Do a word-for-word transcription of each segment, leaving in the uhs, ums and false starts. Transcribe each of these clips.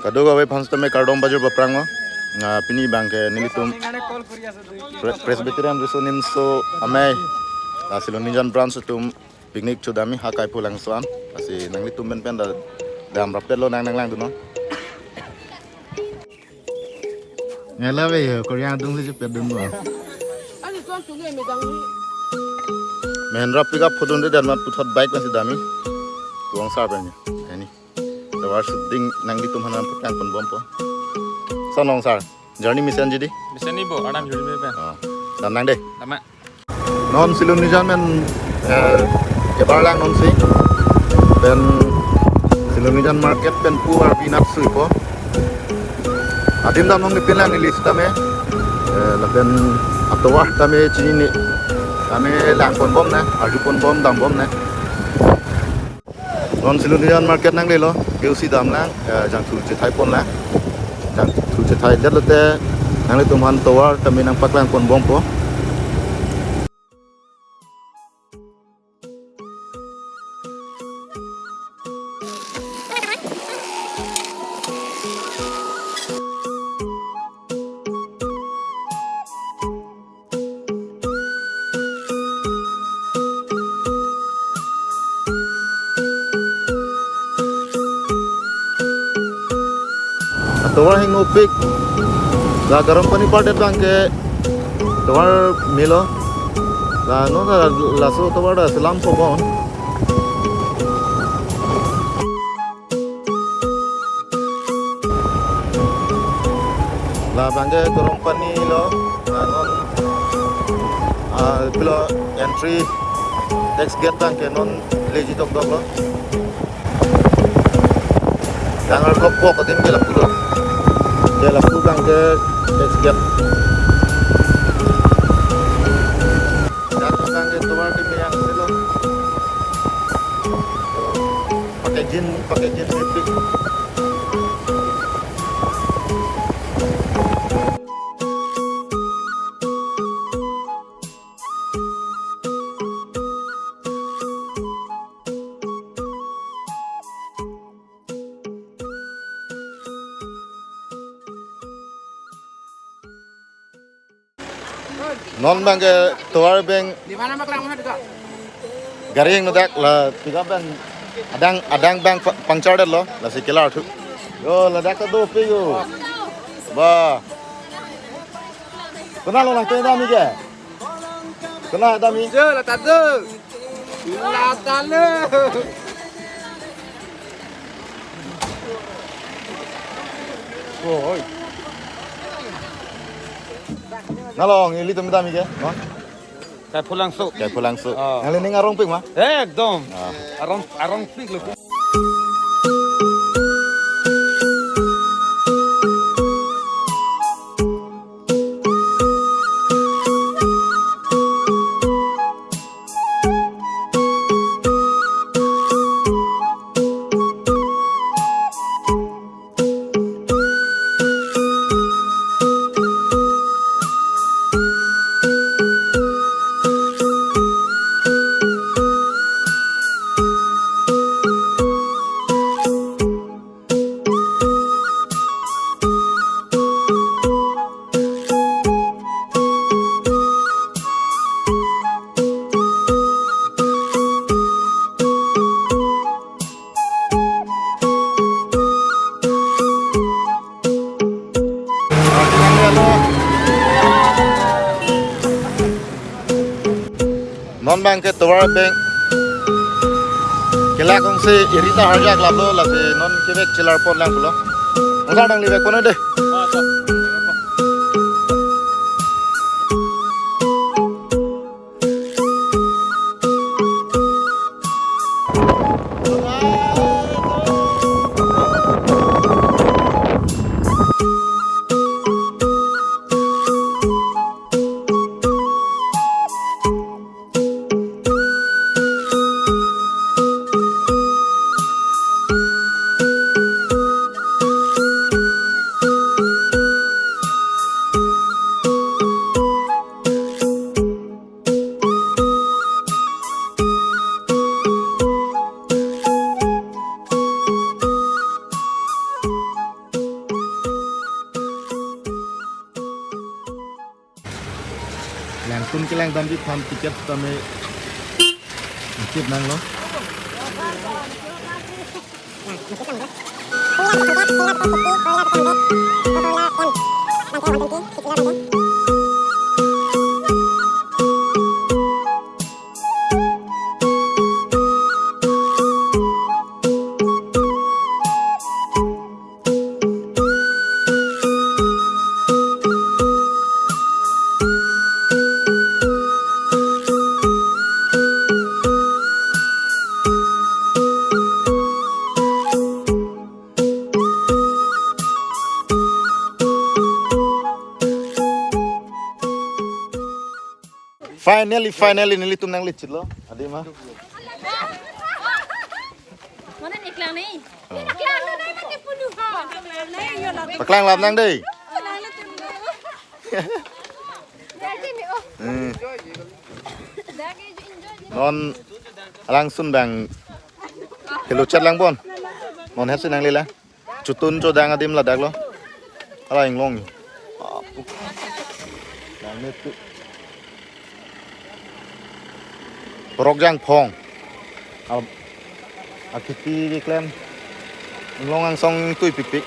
Kadokave aphan sitame kardom pajirpo aphrang lo. Ah, pini abangke nelitum Pre- Presbyterian Riso Nimso Amei, ah, Silonijan branch atum picnic chodamji ha Kaipholangso an. Lasi nanglitum pen pen ta damrap petlo, nang nanglangdunnon. Ngelave yo, Korea adung si chepet dunlo. Mehindra pickup photo de dan mat puthot bike pensi damji. Tuang sar pen yo. Ini. Tovar shooting nanglitum aphan paklang ponbompo. Sonong sar. Journey mesen jidi. Mesen ni bo, Arnam juri me pen. Oh. Dam nang dei. Dam ma. Non Silonijan pen, eh, kebar lang non si. Pen Silonijan market pen pu arbi nap suipo. Adim dam non ni pin lang ili sitame. Eh, lapen atovar tame chinine. Tame lang ponbom ne, arju ponbom, dambom ne. Non Silonijan market nanglelo, K O C damlang, eh, jangthu chethai ponlang. Jangthu chethai det lote nanglitum aphan tovar tame nangpaklang ponbompo. Tovar hengnopik. La Garampani pardet abangke tovar melo. La non la laso tovar ta selam sobon. Labangke Garampani lo, ah, non, ah, pilo entry tax gate abangke non leji dokdok lo. Yang arlo pok adim ke lapu lo. Ke lapu abangke tax gate. Yang abangke tovar ke meyang selo. Pakai jin, pakai jin lipstick. Non abangke tovar abang gari hingnodak, la pickup abang adang, adang abang pa- puncture detlo, lasi kelar thu. Yo, ladak ta dopik yo. Ba. Konat lo nangtum damji ke? Konat damji? Jo, la ta do. La ta lo. Oi. Nalong, ilitum damji ke? No? Kaipholangso. Kaipholangso. Ah. Nangli ning arongpik ma? Ekdom. Ah. Arong, arongpik lo. Non abangke tovar abang kelak ongsi eri ta harjak laplo, lasi non kevek chelar ponlang pulo. Ongsa nangli vek pon dei. Sanjit Khan ticket tame ticket nanglo. Finally, finally, nelitum nanglechitlo. Adima. Mana ni klang ni? Oh. Klang ni, mana ni punu? Paklang lam nang dei. Hmm. Non alangsun bang helo chat lang bon. Non hepsi nanglelang. Chotun chodang adim ladak lo. Hala inglong. Apu. Dang netu. Rok jangphong. A, akhiti keklem. Inglong angsong tui pikpik.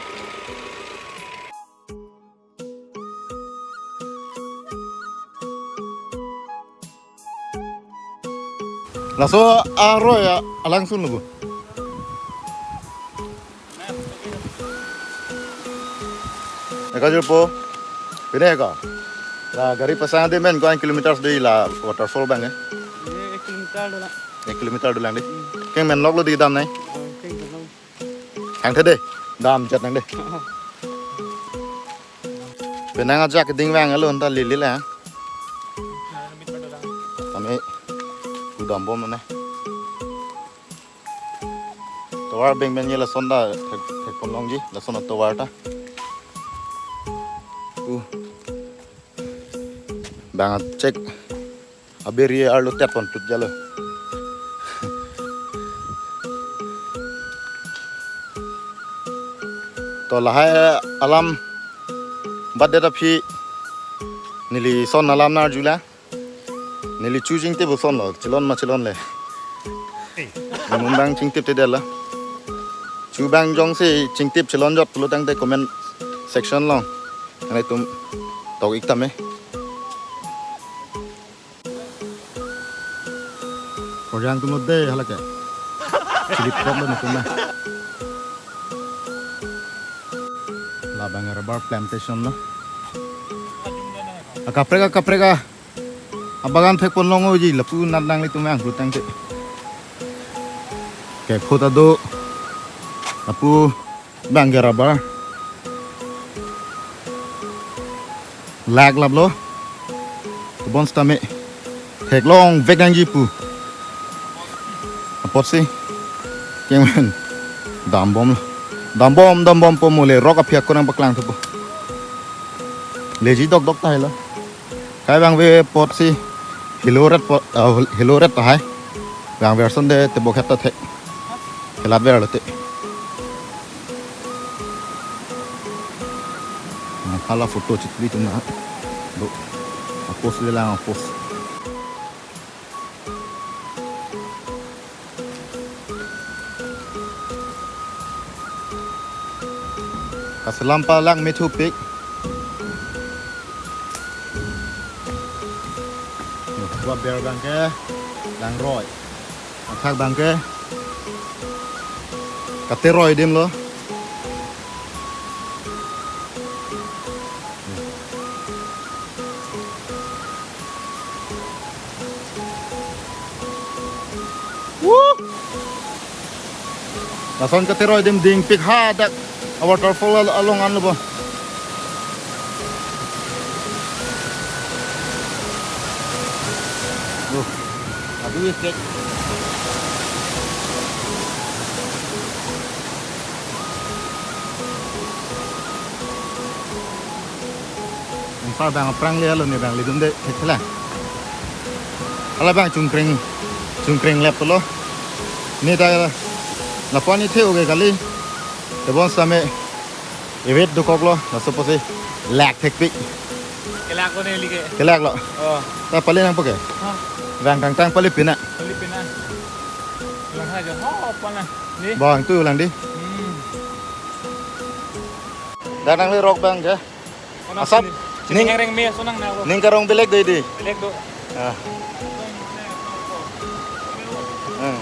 Laso aroi a, alangsun lo bo. Eka jurpo. Pine eka. La gari pasang de men ko kilometers de la waterfall bang eh. Ye ek kilometer dolang. Ek kilometer dolang de. Hmm. Keng men lok lo di dam nai. Oh, keng men lok. Thangthe de. Dam chet nang de. Penang ajak ding vang alon ta lili la. Kami udam bom na. Tovar beng beng ye lason ta thek, thek pon longji, lason tovar ta. Uh. Bang check. Aberi arlo tet pon tut jalo. To lahai alam bat det aphi neli son alam nar jula. Neli chu chingtip ason lo, chilon ma chilon le. Mum bang chingtip te dela. Chu bang jongsi chingtip chilon jot pulo tangte comment section lo. Nanglitum tok ik tame. Korjang tum lo de hala ke. Chilip kok lo netum na. Labang rubber plantation lo. Akaprek akaprek a. Abagan thek pon longoji lapu nat nanglitum ang pu tangte. Ke kho ta do. Lapu bang ke rubber. Lak lap lo. Bon stame. Thek long vek nangji pu. Apotsi. Keng men. Dam bom lo. Dam bom, dam bom po mo le rok aphi ako nangpaklang thupo. Leji dok dok ta helo. Kai bang ve apotsi helo ret po, ah, helo ret tahai. Bang version de te bokhet ta thek. Helat ver lo te. Hala photo chikli tu na. Do. Apos le lang apos. Kaselam pa lang methupik. Wa ber bang ke lang roi. Athak bang ke kateroi dim lo. Woo! Lason kateroi dim dingpik hadak a waterfall al-, along an lo bo. Loh, aduh ya kek. Angsar bang aphrang le alo ne bang le dum de thekthelang. Hala bang chungkreng, chungkreng lep lo. Ne ta lapu-an ne the oge kali. Tebon same evet dokok lo, laso apotsi lak thekpik. Kelak lo neli ke. Kelak lo. Oh. Ta pali nangpo ke? Ha. Vang tangtang pali pina. Pali pina. Lang ha jo. Ho, pala. Ni. Bang tu lang di. Hmm. Dak nangle rok abang ke. Asap, ning, ning karong belek do di. Belek do. Ah. Hmm.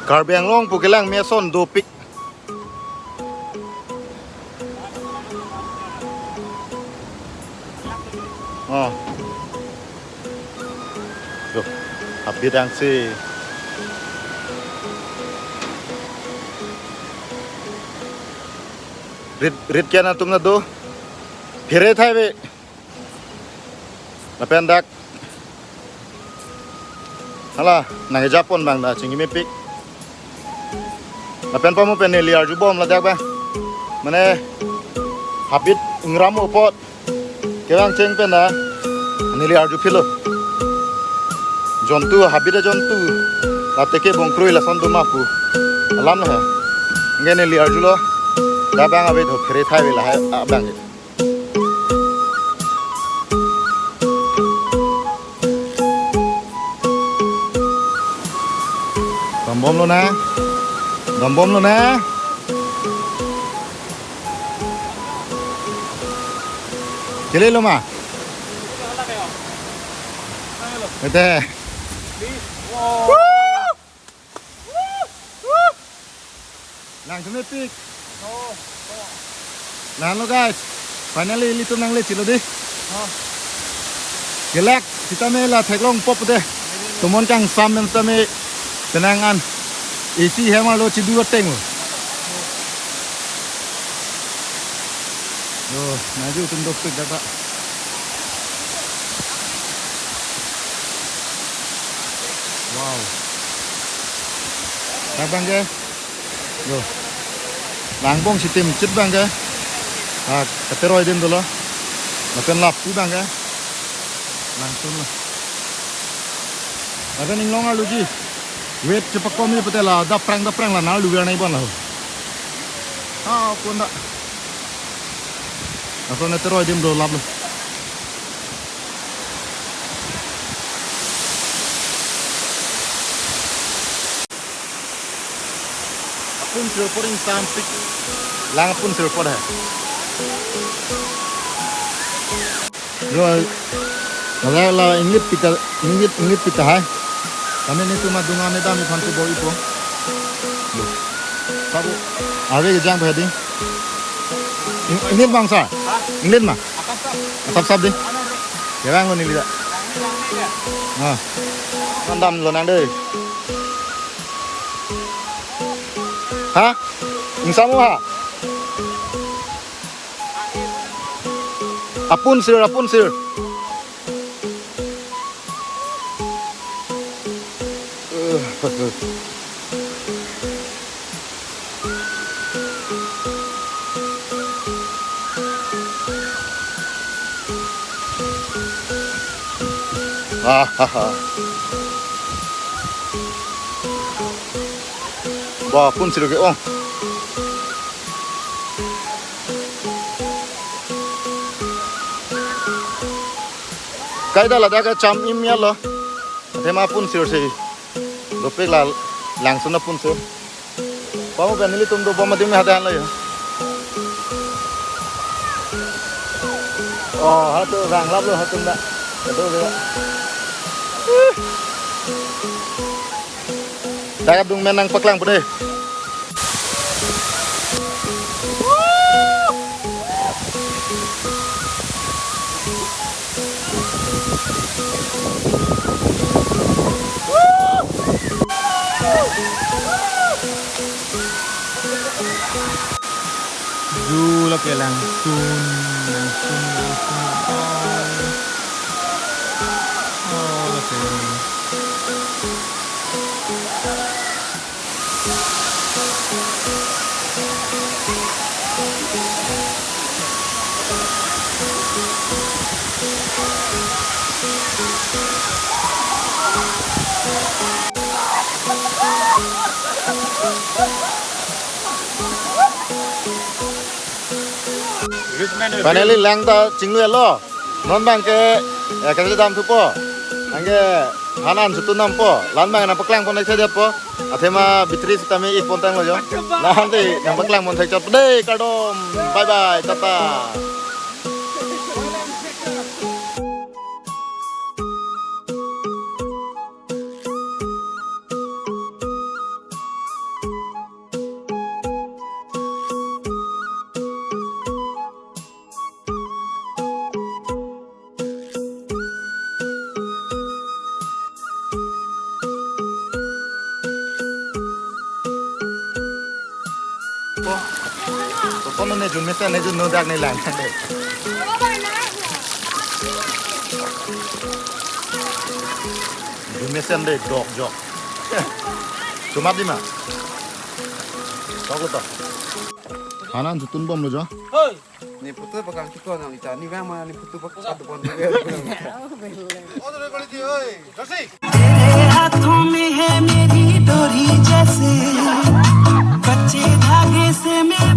Karbi Anglong pu kelang mesen dopik. Oh. Yo, habit angse. Rit, rit kian atum na do. Phere thai ve. Lapen dak. Hala, nang japon abang dak chingki mepik. Lapen pamu pen neli arjubom ladak abang. Mane habit ingram apot. Kevang cheng pen dak. Neli arju philo. Jontu, habit ajontu. Late ke bongkrui lason do ma pu. Alam he. Nge neli arjulo. Dak abang ave do phere thai ve lahai abang. Dambom lo na. Dambom lo na. Kele lo ma. Ete. Nang sini pik. Oh, oh. Nah, lo guys. Finally, ilitum nangle chilo di. Oh. Kelak, sitame la theklong pop de. Tomon kangsam pen sitame penang an. A C hem arlo chidu ateng lo. Yo, maju tum dopik dak, Pak. Wow. Dak abang ke. Yo. Langbong sitim chit abang ke. Ah, kateroi adim dolo. Lapen lapu abang ke. Langsun lo. Lapen inglong arlo ji. Weight chepakom ji pute la daprang daprang la nar lugar nai bon la. Ah, pon dak. Lason kateroi adim do lap lo. Apun sirpor ingsam pik. Lang apun sirpor hai. Yo, la la inglit pita, inglit, inglit pita hai. Kami netum adung ame dam iphan tu bor ipo. Yo. Sabu, are kejang pe ding. Ing-, inglit bang sa? Ha? Inglit ma? Asap sap. Asap sap ding. Ano, bro? Kevang lo neli dak. Langni, langni dia. Ah. Nandam lo nang dei. Ha? Ingsam ha? Apun sir, apun sir. Ah, ha, ha. Ba, apun sir ke ong. Kaita ladak kacham im ya lo. Athema apun sir si. Dopik la langsun apun sir. Pamu pen nelitum dobom adim hadan lo ya. Oh, hatu rang lap lo hatum dak. Hatu dak. Dak adung men nangpaklang pu dei. Ju lake langsun, langsun, langsun. Oh. Oh, lake. Finally lang ta chinglu-etlo. Non abang ke, eh, kachedam thupo. Anke han an chotun dampo. La-an abang nangpaklang pon thekthedetpo. Athema battery sitame ik pon tanglo jo. La-an te nangpaklang pon thekchot dei, kardom. Bye bye, tata. Kono ne jun mesen ne jun no dak ne lang kan de. Jun mesen de dok jok. Cuma di ma. Dok lo to. Han an chotun bomlo jo. Hoi. Ne putu paklang chiklo nang ita, ne vang ma ne putu pak-, patu pon ne vang. तेरे हाथों में है मेरी डोरी जैसे, कच्चे धागे से मैं